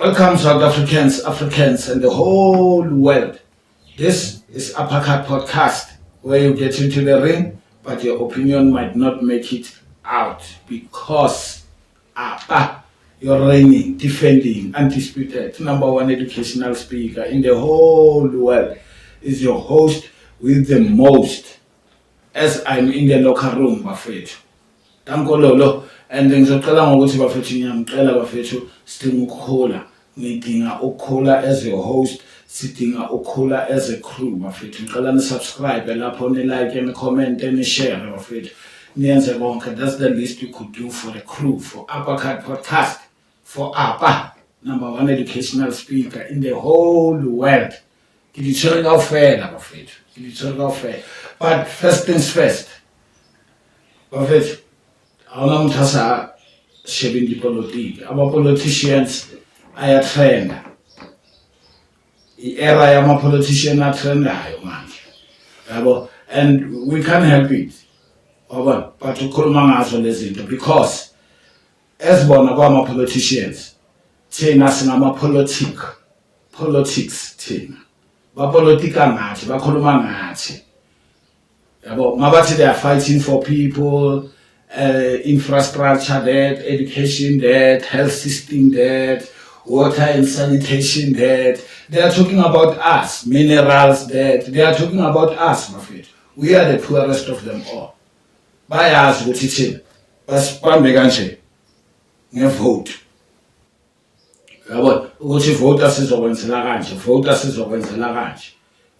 Welcome, South Africans, Africans, and the whole world. This is Uppercut Podcast, where you get into the ring, but your opinion might not make it out because Appa, you're reigning, defending, undisputed number one educational speaker in the whole world, is your host with the most. As I'm in the locker room, bafethu. Tankololo, and ngizocela ngokuthi, bafethu, ngiyamcela, bafethu, sidinga ukukhula. Ngidinga ukukhula as a host, sidinga ukukhula as a crew, bafethu. Ngicela ni-subscribe lapho, ni-like, ni-comment, ni-share, bafethu. Niyenze konke. That's the least you could do for the crew, for Uppercut Podcast, for Appa, number one educational speaker in the whole world. Ke di tshwere kaofela, bafethu. Ke di tshwere kaofela. But first things first. Bafethu, ha hona motho a sa shebeng dipolotiki. Ama-politicians ayatrenda. I-era yama-politician atrendayo manje. Yabo, and we can't help it. Wabona, but ukukhuluma ngazo lezi zinto because as bona kwama-politicians, thina singama-politic, politics thina. Bapolitika ngathi, bakhuluma ngathi. Yabo, ngabathi they are fighting for people, infrastructure that, education that, health system that, water and sanitation that. They are talking about us, minerals that. They are talking about us, bafethu. We are the poorest of them all. Bayazi ukuthi thina basibambe kanje ngevote. Yabo, ukuthi vote sizokwenzela kanje, vote sizokwenzela kanje.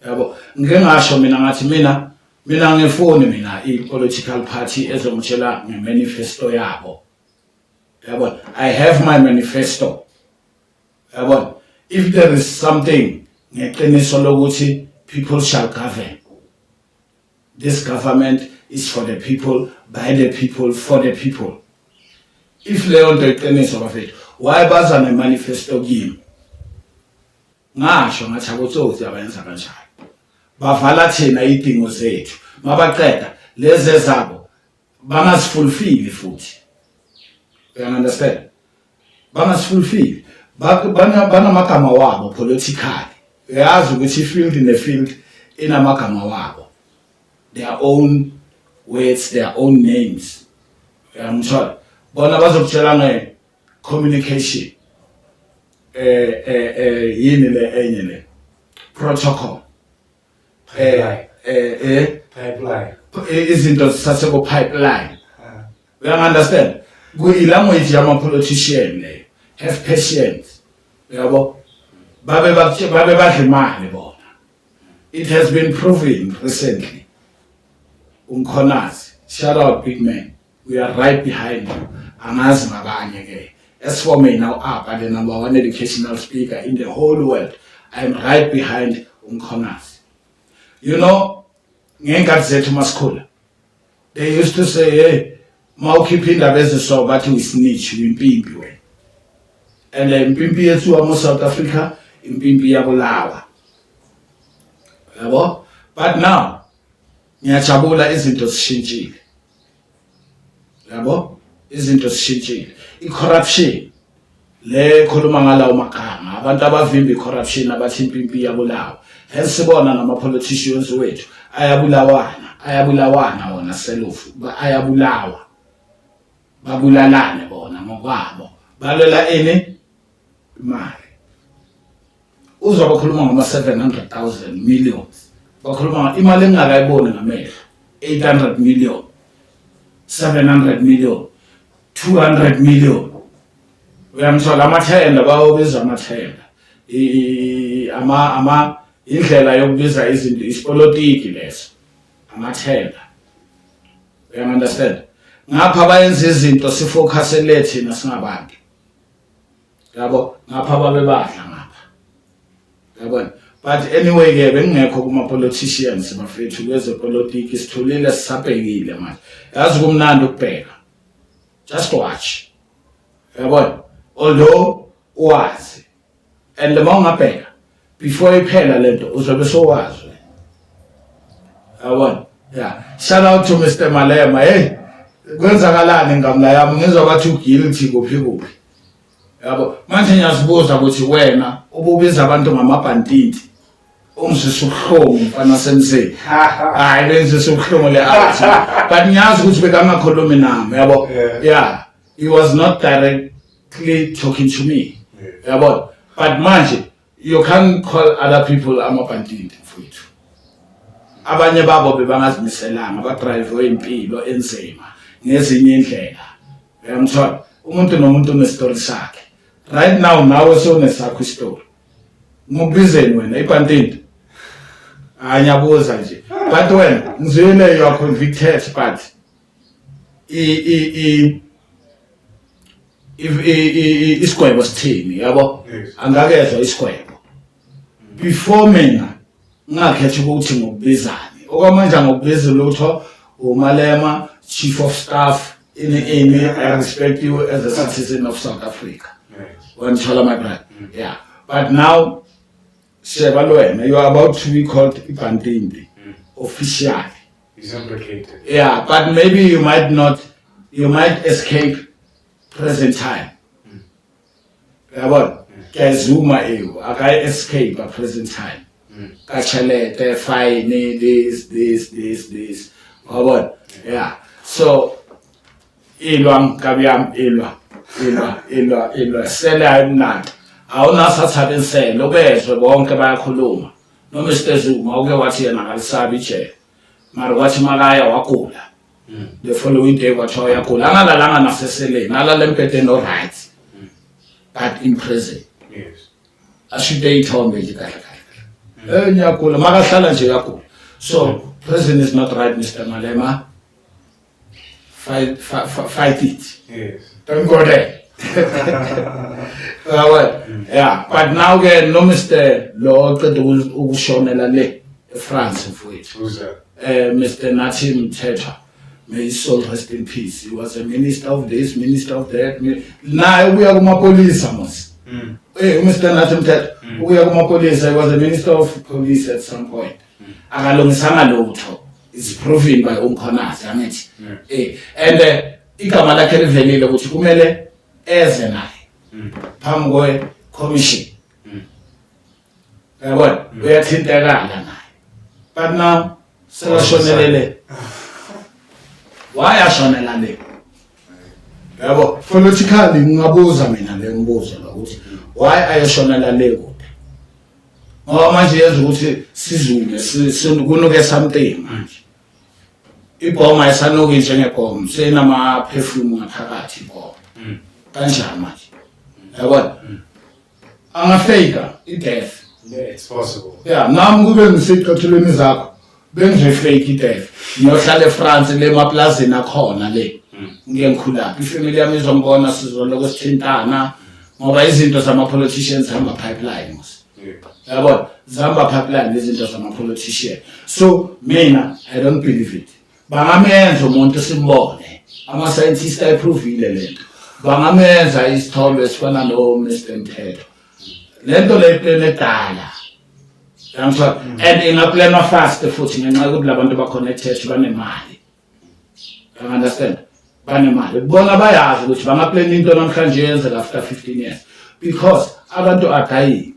Yabo, ngike ngasho mina ngathi mina ngifuni mina i-political party ezongitshela nge-manifesto yabo. Yabo, I have my manifesto. Yabona, if there is something ngeqiniso lokuthi people shall govern, this government is for the people, by the people, for the people. If leyo nto iqiniso, bafethu, why baza ne-manifesto kimi? Ngasho ngathi abotsotsi abayenza kanjalo, bavala thina idingo zethu, mabaqeda lezi ezabo bangazifulfill futhi. You understand? Bangazifulfill. Banamagama wabo politically. Uyazi ukuthi i-field ne-field inamagama wabo, their own words, their own names. Uyangithola? Bona bazokutshela nge-communication, yini le enye le, protocol, Pipeline. Pipeline. Izinto zisathe ku pipeline. Ah. Uyangi-understand? Kuyi-language yama-politician leyo. Have patience, uyabo? Babe badla imali bona. It has been proven recently. uMkhwanazi, shout out, big man, we are right behind you. Angazi ngabanye ke. As for me now, up the number one educational speaker in the whole world, I am right behind uMkhwanazi. Ngey'nkathi zethu masikhula, they used to say, "Hey, mawukhipha indaba eziso, bathi uyisnitch, uyimpimpi wena." And impimpi yethu wamo South Africa, impimpi iyabulawa, yabo. But now ngiyajabula, izinto zishintshile, yabo, izinto zishintshile. I-corruption le khuluma ngalawo magama, abantu abavimba i-corruption abathi impimpi iyabulawa. Hence sibona nama-politicians wethu ayabulawana, ayabulawana wona selofu, ayabulawa, babulalane bona ngokwabo. Balwela ini? Imali. Uzwa bakhuluma ngama-700,000 millions, bakhuluma imali engingakayiboni ngamehlo, 800 million, 700 million, 200 million. Uyamthola? Amathenda, bawobiza amathenda. Ama indlela yokubiza izinto, isipolitiki leso, amathenda. Uyangi-understand? Ngapha bayenza izinto, sifocus le thina singabantu, yabo. Ngapha babe badla ngapha, yabona. But anyway ke, bengingekho kuma politicians, bafethu. Kwezepolitiki sithulile, sisabhekile manje. Yazi, kumnandi ukubheka, just watch, yabona, although wazi. And uma ungabheka before iphela lento, uzobe sowazi, yabona. Yeah, shout out to Mr Malema. Hey, kwenzakalani ngamla yami? Ngizwa bathi uguilty kuphi kuphi. Yabo, manje ngiyazibuza ukuthi wena ububiza abantu ngamabhantiti, ungizwisa ubuhlungu, mfana semzini. Hayi, bengizwisa ubuhlungu le out, but ngiyazi ukuthi bekangakhulumi nami, yabo. Yeah, he was not directly talking to me, yabo. But manje you can't call other people amabhantiti, mfowethu. Abanye babo bebangazimiselanga, badrive impilo enzima ngezinye indlela, uyangithola? Umuntu nomuntu unestori sakhe. Right now nawe sewunesakho isitori. Ngikubizeni wena ibhantiti? Hayi, ngiyabuza nje. But wena ngizwile, you are convicted, but i i i isigwebo sithini, yabo? Angakezwa isigwebo before mina ngakhetha ukuthi ngokubizani. Okwamanje ngokubiza lutho, uMalema, chief of staff, ini ini. I respect you as a citizen of South Africa. Wangithola, my brother? Yeah, but now sheba lo wena, you are about to be called ibhantindi officially. He's implicated. Yeah, but maybe you might not, you might escape present time, yabona? Ke Zuma eo a ka escape a present time ka tšhelete, fine, this, this, this, this, wa bona? Yeah, so ilwa, nkabi yami, ilwa, ilwa, ilwa, ilwa. Sele ayimnandi, awuna sathaba sele ubezwe bonke bayakhuluma. No Mr Zuma uke wathi yena akalisabi ijele, mara kwathi makaya wagula. The following day kwathiwa uyagula, angalalanga naseseleni, alala embhedeni o-right, but in prison. Ashute iy'thombe nje kahle kahle, ngiyagula, makahlala nje uyagula. So prison is not right, Mr Malema. Fight, fight, fight it. Don't go there. Well, yeah, but now ke no Mr lo oqeda ukushonela le eFrance, mfowethu. Who's that? Mr Nathi Mthethwa, may his soul rest in peace. He was a minister of this, minister of that. Naye ubuya kumapolisa mos. Mr Nathi Mthethwa ubuya kumapolisa. He was a minister of police at some point. Akalungisanga lutho, is proven by uMkhwanazi, angithi? And igama lakhe livelile ukuthi kumele eze naye phambi kwe commission, yabona? Uyathintekala naye, but now sekashonelele. Wayashonela le, yabo? Politically ngingabuza mina le ngibuzo la ukuthi why ayeshonela le kude, ngoba manje yenza ukuthi sizume, kunuke something. Manje ibhoma ayisanuki njengebhoma, senama-perfume ngaphakathi ibhoma. Kanjani manje, yabona? Angafaka i-death. Yeah, it's possible. Yeah, nami kube ngisecathulweni zakho, bengizoyi-fake i-death, ngiyohlala eFrance le emaplazini akhona le ngike ngikhulaphi, ifamily yami izongibona, sizoloko sithintana, ngoba izinto zama-politicians zihamba pipeline mos. Yabona, zihamba pipeline izinto zama-politician. So mina I don't believe it. Bangamenza umuntu simbone, ama-scientist ayiprovile lento, bangamenza isithombe esifana no-Mr Mthethwa. Lento le plan edala, yangithola? And ingaplanwa fast futhi ngenxa yokuthi labantu ba-connected, banemali, you understand? Banemali bona, bayazi ukuthi bangaplana into namhlanje yenzeka after 15 years, because abantu are dying,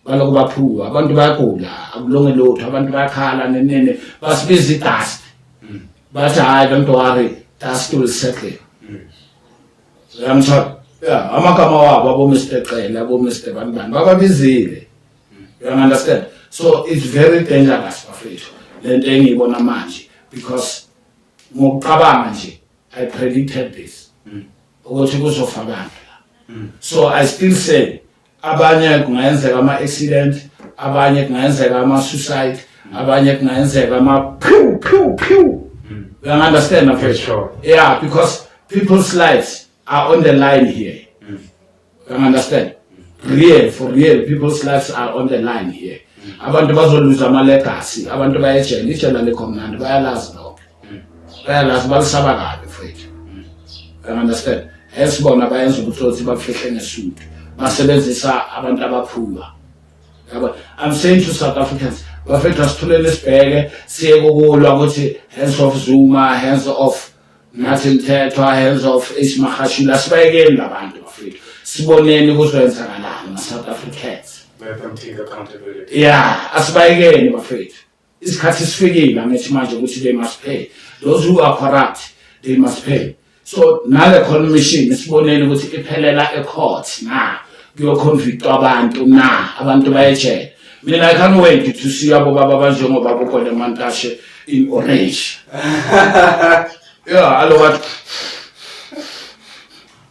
balokhu baphuka, abantu bayagula, akulunge lutho, abantu bayakhala nenene, basibiza i-dust, bathi hayi, don't worry, dust will settle. Uyangithola? Yeah, amagama wabo abo-Mr Cele, abo-Mr bani bani, bababizile, you understand? So it's very dangerous, bafethu, lento engiyibona manje, because ngokucabanga nje I predicted this ukuthi kuzofa abantu la. So I still say abanye kungayenzeka ama-accident, abanye kungayenzeka ama-suicide, abanye kungayenzeka ama-pew pew pew, you understand, mfethu? Sure. Yeah, because people's lives are on the line here, you understand? Real, for real, people's lives are on the line here. Abantu bazoluza ama-legacy, abantu bayejele, ijele alikho mnandi, bayalazi lokho, bayalazi, balisaba kabi, mfethu, you understand? Hence bona bayenza ubutsotsi, bafihle ngesudu, basebenzisa abantu abaphuwa, yabo. I'm saying to South Africans, bafethu, asithulele, sibheke, siye kukulwa ukuthi hands off Zuma, hands off. Nathi Mthethwa, hands off Ace Magashule. Asibayekeni labantu bafethu, siboneni kuzoyenzakalani ma-South Africans. Let them take accountability. Yeah, asibayekeni bafethu, isikhathi sifikile angithi manje ukuthi they must pay. Those who are corrupt, they must pay. So nale commission, siboneni ukuthi iphelela ecourt na, kuyoconvictwa abantu na, abantu bayejele. Mina I can't wait to see abo baba banjengobaba uGwede Mantashe in orange. Yeah, alo what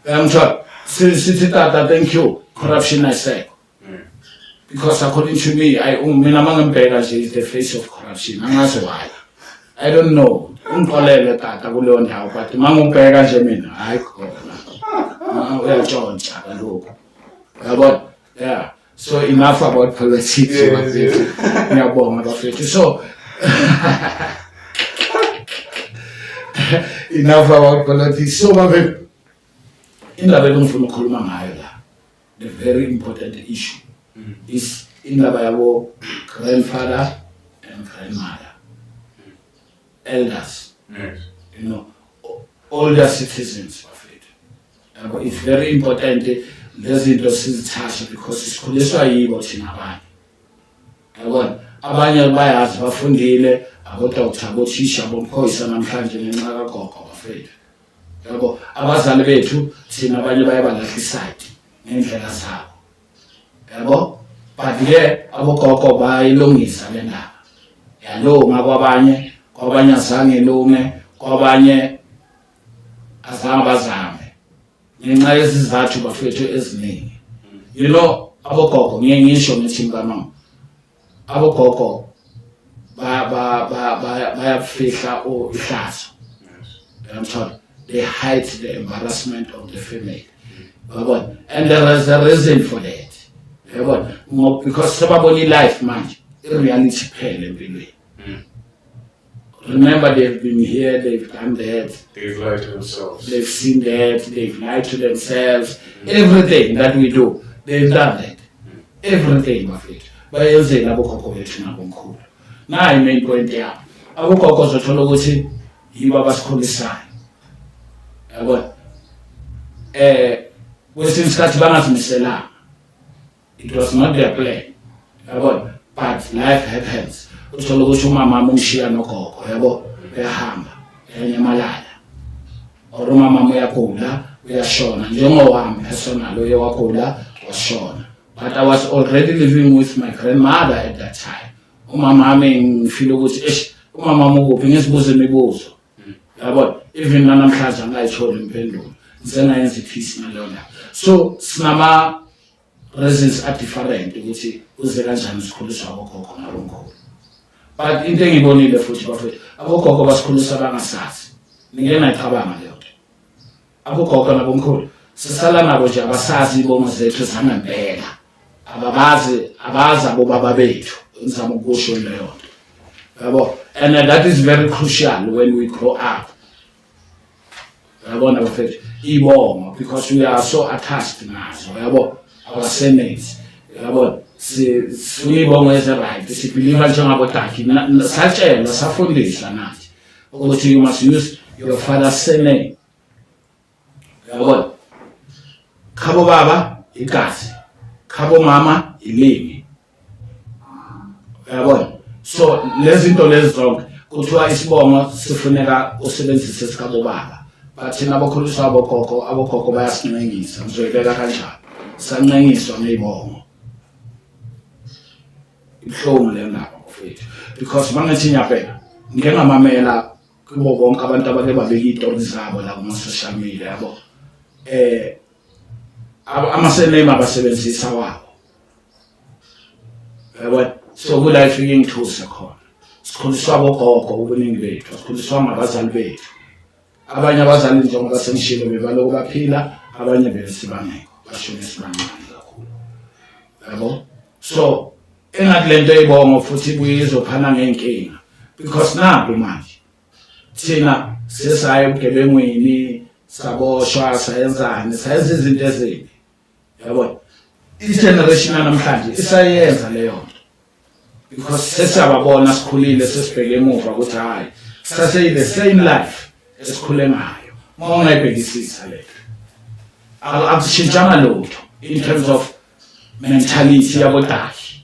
ngithola sithi tata, thank you, corruption ayisekho. Because according to me, I mina mangembheka nje, is the face of corruption. Angazi why, I don't know, ungixolele tata kuleyo ndawo, but mangubheka nje mina, hayi khona. Ah, uyatshontsha kaloku, uyabona. Yeah, so enough about politics. Bafethu, ngiyabonga bafethu. So enough about politics. So bafethu, indaba engifuna ukukhuluma ngayo la, the very important issue is indaba yabo grandfather and grandmother, elders, older citizens bafethu, yabo. It's very important lezinto sizithathe because sikhuliswa yibo thina abanye, yabona. Abanye bayazi, bafundile, abodokotela, abothisha, abophoyisa namhlanje ngenxa kagogo bafethu, yabo. Abazali bethu thina abanye baye balahla isayidi ngendlela zabo, yabo, but ke abogogo bayilungisa le ndaba, yalunga kwabanye, kwabanye azange ilunge, kwabanye azange bazame ngenxa yezizathu bafethu eziningi. Abogogo, ngiye ngisho ngithi mkamama, abogogo ba ba ba bayafihla ihlazo, uyangithola? They hide the embarrassment of the family, uyabona, and there is a reason for that, uyabona. Because sebabona i-life manje, i-reality kuphela empilweni. Remember, they've been here, they've done that. They've lied to themselves. They've seen that, they've lied to themselves. Everything that we do, they've done that, everything bafethu, bayenzeni abogogo bethu nabomkhulu. Nayi main point yabo, abogogo zothola ukuthi yibo abasikhulisayo, yabona. Kwesinye isikhathi bangazimiselanga, it was not their plan, yabona, but life happens. Uthola ukuthi umama umshiya nogogo, yabo, uyahamba, uyanyamalala, or umama uyagula, uyashona, njengowami personal, uye wagula washona, but I was already living with my grandmother at that time. Umama wami ngifile ukuthi eish, umama wami ukuphi? Ngizibuza imibuzo, yabona. Even nanamhlanje angayitholi impendulo, ngisengayenza ipeace ngaleyo ndaba. So sinama reasons are different ukuthi uze kanjani sikhuliswa abogogo nabomkhulu, but into engiyibonile futhi bafethu, abogogo basikhulisa bangasazi. Ningeke nayicabanga leyo nto. Abogogo nabomkhulu sisala nabo nje, abasazi ibongo zethu zangempela, ababazi, abazi abobaba bethu, ngizama ukusho leyo nto, yabo. And that is very crucial when we grow up, uyabona bafethu, ibongo, because we are so attached nazo, yabo, our surnames, uyabona. Sifuna iy'bongo ezi-right, sibhiliva njengabodaki. Satshelwa, safundiswa nathi ukuthi you must use your father's surname, uyabona. Khabo baba igazi, khabo mama ilimi, uyabona. So lezi zinto lezi zonke, kuthiwa isibongo sifuneka usebenzise sikabobaba, but thina abakhuliswa abogogo, abogogo bayasincengisa, ngizoyibeka kanjalo, sancengiswa ngey'bongo. Ibuhlungu le ndaba bafethu, because mangithi ngiyabheka, ngike ngamamela kubo bonke abantu abake babeka iy'tori zabo la kuma-social media, yabo, ama-surname abasebenzisa wabo, yabona. So kula ifike ingithuse khona, sikhuliswa abogogo ubuningi bethu, sikhuliswa ngabazali bethu. Abanye abazali, njengoba sengishilo, bebalokhu baphila, abanye bebesibangekho, bashone sibancane kakhulu, yabo. So engathi lento eyibongo futhi ibuye izophana ngey'nkinga, because naku manje thina sesaya ebugebengwini, saboshwa, sayenzani, sayenza izinto ezimbi, yabona. I-generation yanamhlanje isayenza leyo nto because sesiyababona, sikhulile, sesibheke emuva ukuthi hhayi, saseyi-the same life. Esikhule ngayo. Uma ungayibhekisisa le akushintshanga lutho in terms of mentality yabodaki,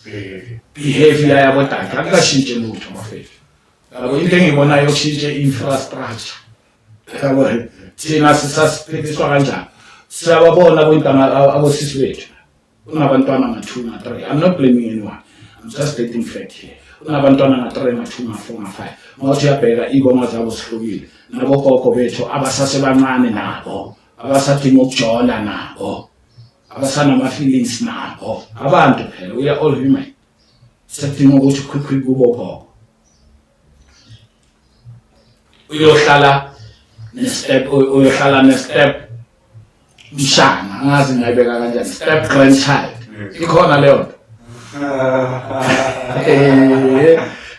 Behavior. Behavior yabodaki akukashintshi lutho, bafethu. Yabo, into engiyibonayo yokushintshe infrastructure, yabo, thina sisasiphethiswa kanjani? Siyababona abontanga, abosisi bethu, unabantwana nga-two, nga-three. I'm not blaming anyone, I'm just stating fact here. Unabantwana nga-three, nga-two, nga-four, nga-five. Mawuthi uyabheka, iy'bonga zabo zihlukile nabogogo bethu abasasebancane, nabo abasadinga ukujola, nabo abasanama-feelings, nabo abantu phela. We are all human. Sekudinga ukuthi quick quick kubogogo uyohlala ne-step, uyohlala ne-step mshana, angazi ngayibeka kanjani, step grandchild. Ikhona leyo nto.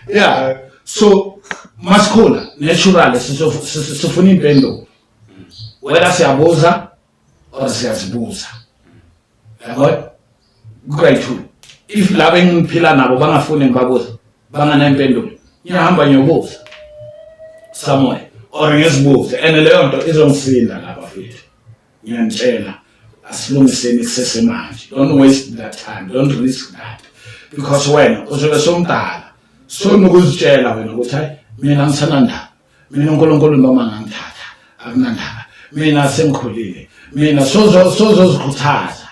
Yeah, so masikhula naturally sifuna impendulo, whether siyabuza or siyazibuza, yabona, kukayi-two. If laba engiphila nabo bangafuni ngibabuza, banganayimpendulo, ngiyahamba ngiyobuza somewhere or ngizibuze, and leyo nto izongisinda lapha futhi. Ngiyantshela, asilungiseni kusesemanje. Don't waste that time, don't risk that, because wena uzobe somdala, sonokuzitshela wena ukuthi hayi, mina ngisanandaba, mina uNkulunkulu noma ngangithatha akunandaba, mina sengikhulile, mina sozozikhuthaza.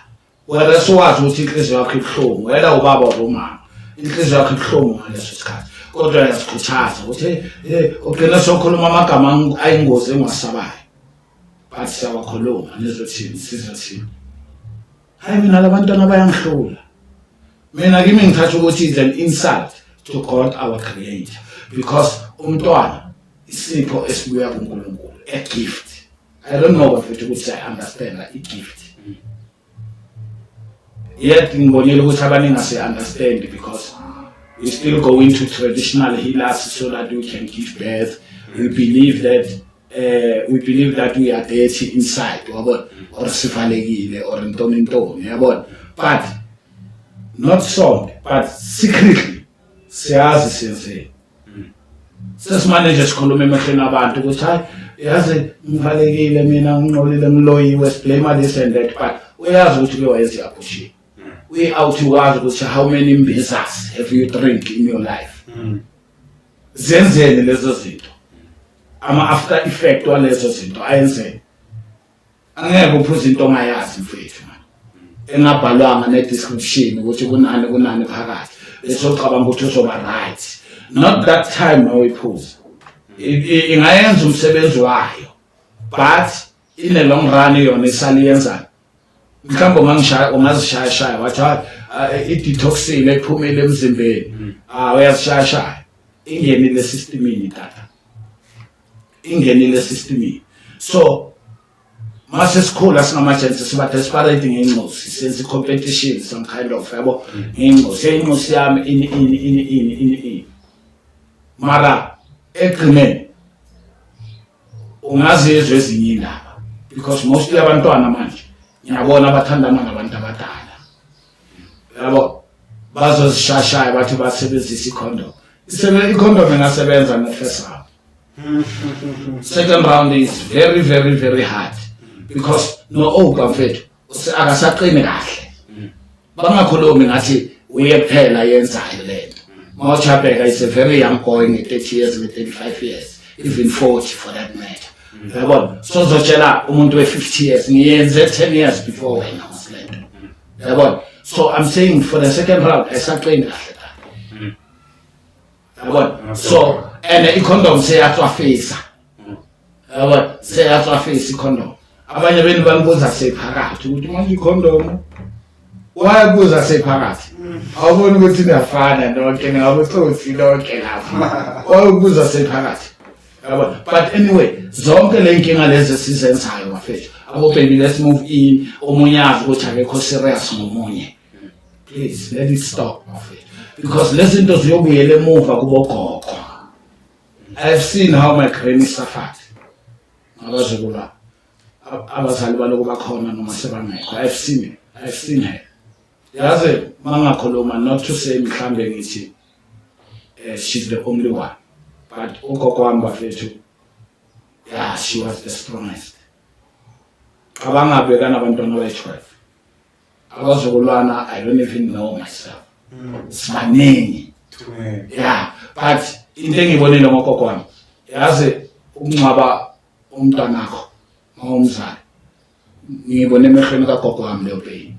Wena sowazi ukuthi inhliziyo yakho ibuhlungu, wena ubaba or umama, inhliziyo yakho ibuhlungu ngaleso sikhathi, kodwa uyazikhuthaza ukuthi hey, ugcina sokhuluma amagama ayingozi engiwasabayo, but siyawakhuluma. Nizothini? Sizothini? Hayi, mina labantwana bayangihlula. Mina kimi ngithatha ukuthi is an insult to God, our creator, because umntwana isipho esibuya kuNkulunkulu, a gift. I don't know bafethu ukuthi I understand i-gift yet. Ngibonile ukuthi abaningi asiyi-understand because we still go into traditional healers so that we can give birth. We believe that we are dirty inside, wabona, or sivalekile or ntoni ntoni, yabona, but not sonke, but secretly siyazi siyenzeni. Sesimane nje sikhuluma emehlweni abantu ukuthi hayi, yazi ngivalekile mina, ngingcolile, ngiloyiwe, siblame this and that, but uyazi ukuthi kuye wayenza i-abortion. Uyi-out, wazi ukuthi how many mbizas have you drink in your life? Zenzeni lezo zinto? Ama-after effect walezo zinto ayenzeni? Angeke uphuze into ongayazi, mfethu, man, engabhalwanga ne-description ukuthi kunani kunani phakathi, bese ucabanga ukuthi uzoba right. Not that time mawuyiphuza ingayenza umsebenzi wayo, but in the long run yona isale yenzani? Mhlawumbe ungangishaya, ungazishayashaya wathi hayi, i-detoxile ephumile emzimbeni. Ah, uyazishayashaya, ingenile esystemini tata, ingenile esystemini. So mase sikhula singama-gents siba desperate ngengcosi, senze i-competition, some kind of, yabo, ngengcosi, ingcosi yami ini ini ini ini ini ini, mara ekugcineni ungazizwa ezinye indaba, because mostly abantwana manje ngiyabona bathandana nabantu abadala, yabo, bazozishashaya bathi basebenzisa icondom. Icondom ingasebenza nge-first round. Second round is very very very hard, because no oga mfethu akasaqini kahle. Bangakhulumi ngathi uye kuphela yenzayo lento. Mawuchapeka is a very young boy nge-30 years, nge-35 years, even 40 for that matter, yabona. So zotshela umuntu we-50 years, ngiyenze 10 years before wena masilento, yabona. So I'm saying for the second round ayisaqini kahle kahle, yabona. So and i-condom seyatswafisa, yabona, seyatswafisa i-condom. Abanye benu banibuza sephakathi ukuthi manje i-condom wayabuza sephakathi, awuboni ukuthi niyafana nonke, ningabotsotsi lonke lapha, wayokubuza sephakathi, yabona. But anyway, zonke le nkinga lezi esizenzayo bafethu, abo baby let's move in, omunye azi ukuthi akekho serious ngomunye, please let it stop bafethu, because lezi zinto ziyobuyela emuva kubogogo. I have seen how my granny suffered ngabazukulwane, abazali baloku bakhona noma sebangekho. I've seen it, I've seen her. Yazi mangakhuluma, not to say mhlambe ngithi she's the only one, but ugogo wami bafethu. Yeah, she was the strongest. Cabanga bekanabantwana abayi-12, abazukulwana I don't even know myself, sibaningi. Too many. Yeah, but into engiyibonile ngogogo wami, yazi, ukungcwaba umntwanakho ngomzali, ngiyibone emehlweni kagogo wami leyo pain.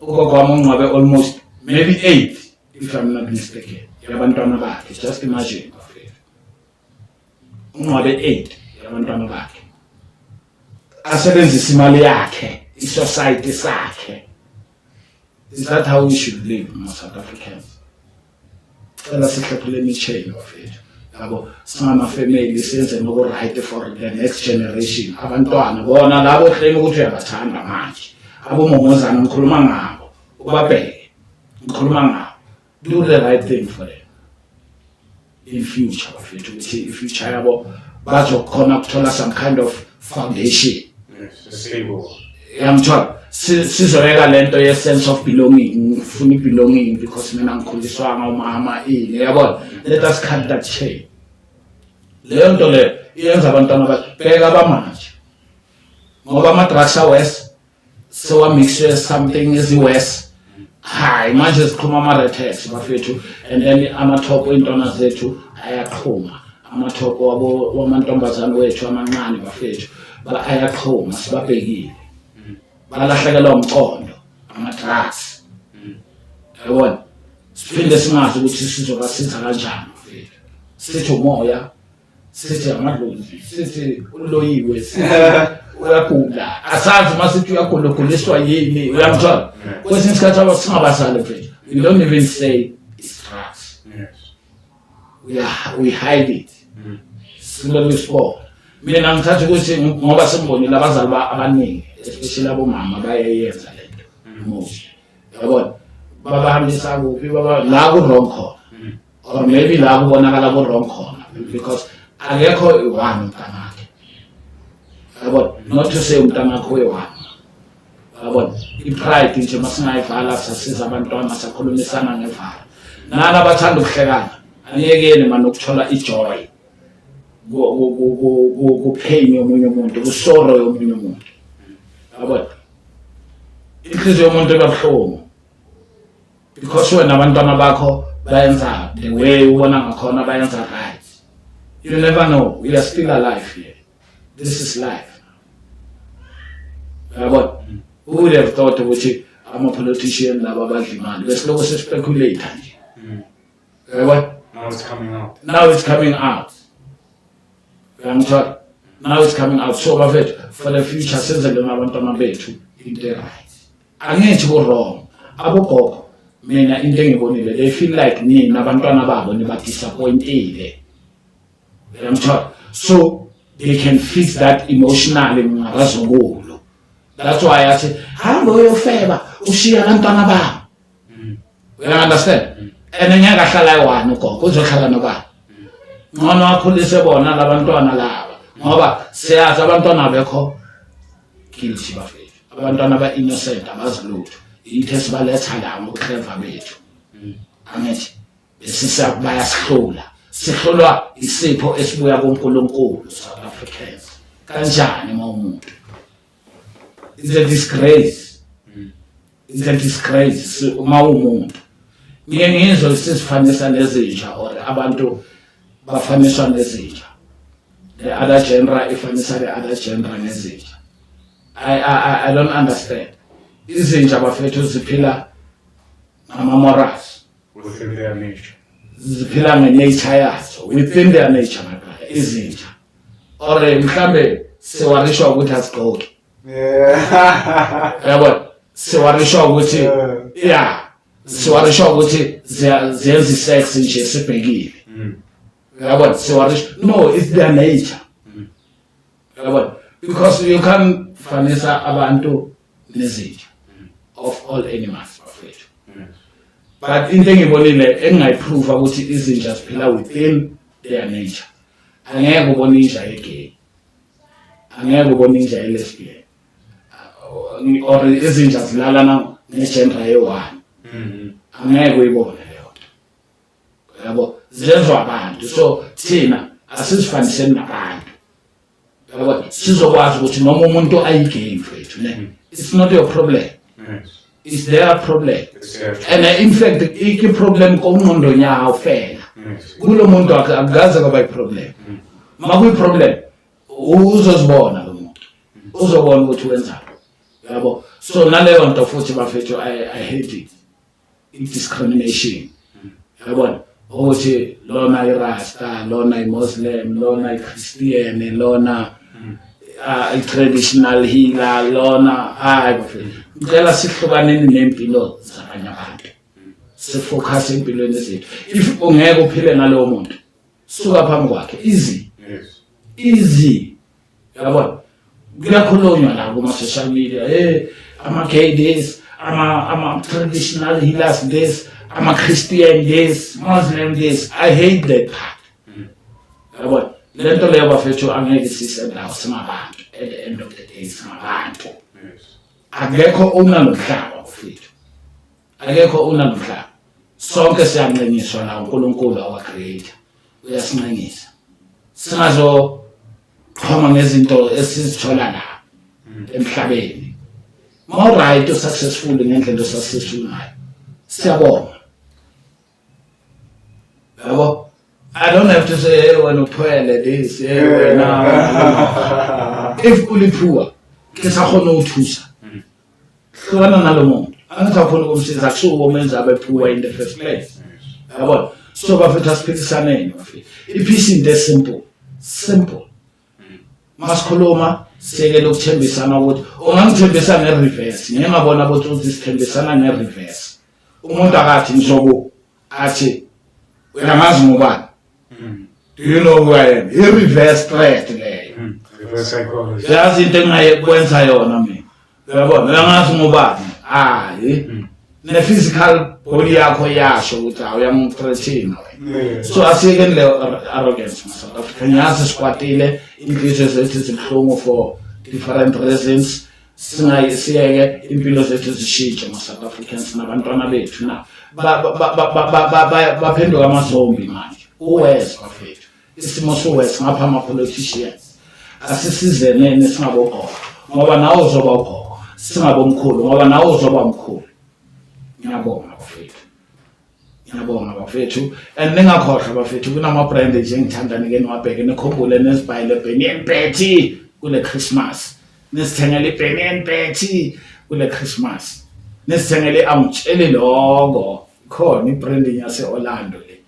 Ugogo wami ungcwabe almost maybe eight, if I'm not mistaken, yabantwana bakhe. Just imagine, bafethu, ungcwabe eight yabantwana bakhe, asebenzisa imali yakhe, i-society sakhe. Is that how we should live, ma-South Africans? Cela sihlephuleni i-chain, bafethu, yabo. Singama-family senze noku-right for the next generation. Abantwana bona labo claim ukuthi uyabathanda manje, abomomozana ngikhuluma ngabo, ubabheke, ngikhuluma ngabo. Do the right thing for them in future, bafethu, ukuthi i-future yabo bazokhona ukuthola some kind of foundation. Yes, a stable. Yangithola. Sizoyeka lento ye-sense of belonging, ngifuna i-belonging because mina ngikhuliswanga umama ini, yabona. Let us cut that chain. Leyo nto leyo iyenza abantwana bheka abamanje, ngoba ama-drugs a-worse, sewamixwe something ezi-worse. Hayi, manje siqhuma ama-retex, bafethu, and then amathopho ey'ntwana zethu ayaqhuma, amathopho wabo wamantombazane wethu amancane, bafethu, ayaqhuma sibabhekile, balahlekelwa umqondo, ama-drugs, yabona. Siphinde singazi ukuthi sizobasiza kanjani, bafethu. Sithi umoya, sithi amadlozi, sithi uloyiwe, sithi uyagula, asazi uma sithi uyagula uguliswa yini, uyangithola? Kwesinye isikhathi singabazali, mfethu, we don't even say it's drugs. We hide it, silokhu sibona. Mina ngithatha ukuthi ngoba sengibonile abazali abaningi, especially abomama, bayayenza lento most, yabona. Babahambisa kuphi? Baba la ku-wrong khona, or maybe la kubonakala ku-wrong khona, because akekho i-one umntanakhe, yabona. Not to say umntanakho uyi-one, yabona. I-pride nje masingayivala, sasiza abantwana, sakhulumisana ngevala. Nani abathanda ukuhlekana, aniyekeni mani ukuthola i-joy ku-pain yomunye umuntu, ku-sorrow yomunye umuntu, yabona. Inhliziyo yomuntu iba buhlungu because wena abantwana bakho bayenza the way ubona ngakhona, bayenza right. You never know, we are still alive here. This is life, yabona. Who would have thought ukuthi ama-politician laba abadla imali, besiloko si-speculate nje, yabona? Now it's coming out. Now it's coming out, uyangithola? Now it's coming out. So bafethu, for the future senzele nabantwana bethu into right. Angithi ku-wrong abogogo. Mina into engibonile, they feel like nina abantwana babo niba-disappointile, uyangithola? So they can fix that emotionally ngabazukulu. That's why athi hamba uyofeba, ushiye abantwana babo, uya-understand? And ngeke ahlala ayi-one ugogo, uzohlala nobani? Ngcono akhulise bona labantwana laba, ngoba siyazi abantwana abekho guilty, bafethu. Abantwana ba-innocent, abazi lutho. Yitho esibaletha la ngokuhleva bethu, angithi besisa bayasihlula, sihlolwa isipho esibuya kuNkulunkulu. South Africans, kanjani uma umuntu? It's a disgrace, it's a disgrace uma umuntu. Ngike ngizwe sizifanisa nezinja, or abantu bafaniswa nezinja, the other genre ifanisa the other genre nezinja. I don't understand. Izinja, bafethu, ziphila ngama-morals. Within their nature. Ziphila nge-nature yazo, within their nature, my brother. Izinja, or mhlambe siwarishwa ukuthi azigqoki, yabona. Siwarishwa ukuthi, yeah, siwarishwa ukuthi ziyenza i-sex nje sibhekile, yabona. Siwarishwa, no, it's their nature, yabona, because you can fanisa abantu nezinja of all animals, bafethu. But into engibonile engingayiprova ukuthi izinja ziphila within their nature, angeke ubone inja ye-gay, angeke ubone inja ye-lesbian, or izinja zilalana ne-gender ye-one, angeke uyibone leyo nto, yabo. Zenziwa abantu, so thina asizifaniseni nabantu. Yabona, sizokwazi ukuthi noma umuntu ayi-gay, mfethu, ne, it's not your problem. It's their problem. It's their And in fact, i-problem komngqondo yawo fela. Kulo muntu akukaze kwaba i-problem. Makuyi-problem, uzozibona lo muntu, uzobona ukuthi wenzani, yabo. So naleyo nto futhi, bafethu, I hate it, i-discrimination, yabona, ukuthi lona i-Rasta, lona i-Muslim, lona i-Christian, lona i-traditional healer, lona. Hayi bafethu, ngicela sihlukaneni nempilo zabanye abantu, sifocus empilweni zethu. If ungeke uphile nalowo muntu, suka phambi kwakhe, easy. Easy, yabona. Kuyakhulunywa la kuma-social media, hey, ama-gay this, ama-traditional healers this, ama-Christian this, Muslim this. I hate that part, yabona. Le nto leyo, bafethu, angeke sisendawo. Singabantu, at the end of the day singabantu. Akekho unalomhlaba, bafethu, akekho unalomhlaba. Sonke siyancenyiswa la uNkulunkulu, our creator, uyasincenyisa. Singazoqhoma ngezinto esizithola la emhlabeni. Ma right, successful ngendlela successful ngayo, siyabonga, yabo. I don't have to say, "Hey, wena uthwele this, hey wena." If uli poor, ke sa kgone ho thusa, hlukana nalo muntu. Angithi awukhona ukumsiza, akusuke umenza abe poor in the first place, yabona. So bafethu, asiphilisaneni, bafethu. I-peace into simple simple. Masikhuluma, siyekele ukuthembisana ukuthi ungangithembisa nge-reverse. Ngike ngabona botsotsi sithembisana nge-reverse. Umuntu akathi ngizoku, athi uyangazi ngubani, do you know who I am? I-reverse threat leyo. Reverse psychology. Yazi into engingayekwenza yona mina, uyabona, uyangazi ngubani, hayi, ne-physical body yakho iyasho ukuthi hawu, uyangithreathina wena. So asiyekeni leyo arrogance ma-South Africa. Ngiyazi sikwatile, inhliziyo zethu zibuhlungu for different reasons. Siyeke impilo zethu zishintshe ma-South Africans, nabantwana bethu na baphenduka amazombi manje. Uwes, bafethu, isimo siwes ngapha. Ama-politicians, asisizeneni singabogogo, ngoba nawe uzoba ugogo, singabomkhulu, ngoba nawe uzoba mkhulu. Ngiyabonga bafethu, ngiyabonga bafethu. And ningakhohlwa bafethu, kunama-brand nje engithanda nike niwabheke, nikhumbule nezibhayile Benny and Betty kule Christmas, nisithengele i-Benny and Betty kule Christmas, nisithengele. Angitsheli lokho, khona i-branding yase-Orlando le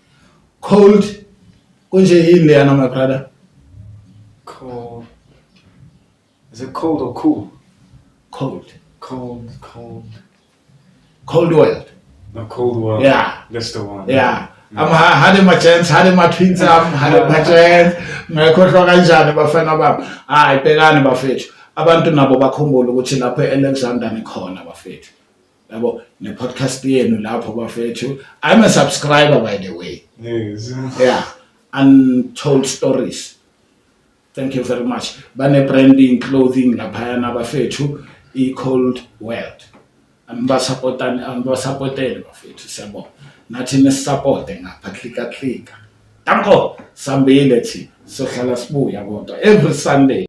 cold kunje. Yini leyana, my brother? Cold. Is it cold or cool? Cold. Cold, cold. Cold world. The cold world. Yeah. That's the one. Yeah. I'm hade ma chance, hade ma twins am, hade ma chance. Ngayikhohlwa kanjani bafana bami? Hayi, bhekani bafethu. Abantu nabo bakhumbule ukuthi lapho eAlexander nikhona, bafethu. Yabo, ne podcast yenu lapho, bafethu. I'm a subscriber, by the way. Yeah. Untold Stories. Thank you very much. Bane branding clothing laphayana bafethu, i Cold World. Anibasupportani, anibasupportele bafethu, siyabonga. Nathi nisupporte ngapha, klika klika. Danko, sambile thi. Sohlala sibuya kodwa every Sunday.